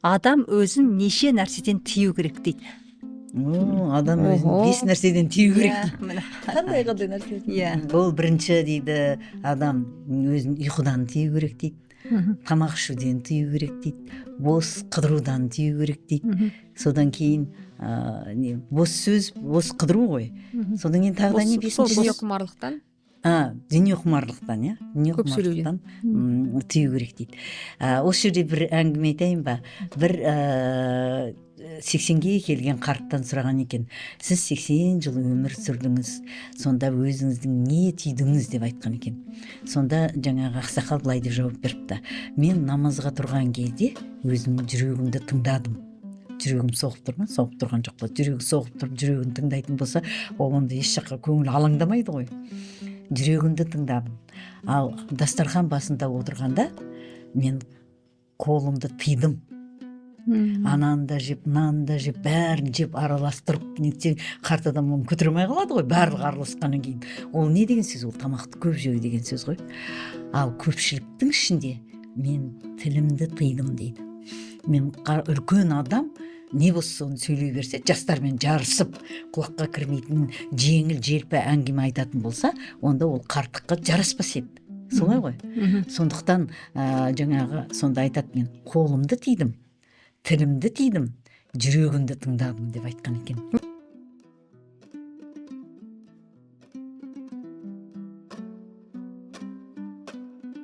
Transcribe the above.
Адам өзін неше нәрседен тыю керек дейді? О, адам өзін Ого. бес нәрседен тыю керек. Иә, міне. Қандай нәрсе? Иә. Ол бірінші дейді, адам өзін ұйқыдан тыю керек дейді, тамақ ішуден тыю керек дейді, бос қыдырудан тыю керек дейді. Содан кейін не, бос сөз, бос қыдыру ғой. Содан кейін тағы да не? Сол Бесінші? дүние құмарлықтан. А, дүние құмарлықтан, иә, дүние Көп сөйлеуден. құмарлықтан тыю керек дейді. Осы жерде бір әңгіме айтайын ба? Бір 80-ге келген қарттан сұраған екен: «Сіз 80 жыл өмір сүрдіңіз, сонда өзіңіздің не түйдіңіз?» – деп айтқан екен. Сонда жаңағы ақсақал былай деп жауап беріпті: «Мен намазға тұрған кезде өзімнің жүрегімді тыңдадым». Жүрегім соғып тұр ма, соғып тұрған жоқ па? Жүрегі соғып тұрып жүрегін тыңдайтын болса, ол онда еш жаққа көңілі алаңдамайды ғой. «Жүрегімді тыңдадым. Ал дастархан басында отырғанда мен қолымды тыйдым. Ананы да жеп, мынаны да жеп, бәрін жеп, араластырып нетсең, қарт адам оны көтере алмай қалады ғой барлығы араласқаннан кейін. Ол не деген сөз? Ол тамақты көп жеу деген сөз ғой. Ал көпшіліктің ішінде мен тілімді тыйдым», – дейді. Мен үлкен адам не болса, соны сөйлей берсе, жастармен жарысып, құлаққа кірмейтін жеңіл желпі әңгіме айтатын болса, онда ол қарттыққа жараспас еді, солай ғой? Сондықтан жаңағы сонда айтады: «Мен қолымды тыйдым, тілімді тыйдым, жүрегімді тыңдадым», – деп айтқан екен.